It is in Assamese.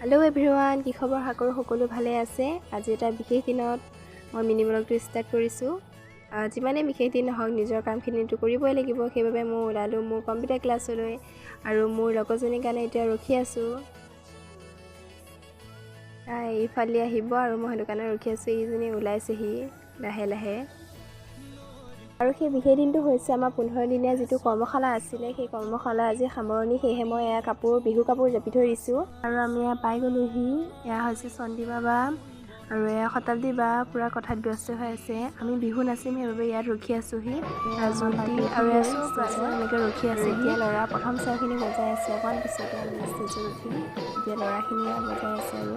হেল্ল' এভৰিৱান, কি খবৰ? আশা কৰোঁ সকলো ভালে আছে। আজি এটা বিশেষ দিনত মই মিনি ব্লগটো ষ্টাৰ্ট কৰিছোঁ। যিমানেই বিশেষ দিন নহওক, নিজৰ কামখিনিতো কৰিবই লাগিব। সেইবাবে মই ওলালোঁ মোৰ কম্পিউটাৰ ক্লাছলৈ আৰু মোৰ লগৰজনীৰ কাৰণে এতিয়া ৰখি আছোঁ। তাই এইফালে আহিব আৰু মই সেইটো কাৰণে ৰখি আছোঁ। এইজনী ওলাইছেহি লাহে লাহে। আৰু সেই বিশেষ দিনটো হৈছে আমাৰ 15 দিনীয়া যিটো কৰ্মশালা আছিলে, সেই কৰ্মশালা আজি সামৰণি। সেয়েহে মই এয়া কাপোৰ, বিহু কাপোৰ জাপি থৈ দিছোঁ। আৰু আমি এয়া পাই গ'লোহি। এয়া হৈছে চন্দ্ৰিমা বা আৰু এয়া শতাব্দী বা, পূৰা কথাত ব্যস্ত হৈ আছে। আমি বিহু নাচিম, সেইবাবে ইয়াত ৰখি আছোঁহি। জোনটি আৰু এয়া চব এনেকৈ ৰখি আছে। এতিয়া ল'ৰা প্ৰথম চেওখিনি বজাই আছে। অকণমান পিছতে আমি ষ্টেজত উঠিম। এতিয়া ল'ৰাখিনিয়ে বজাই আছে আৰু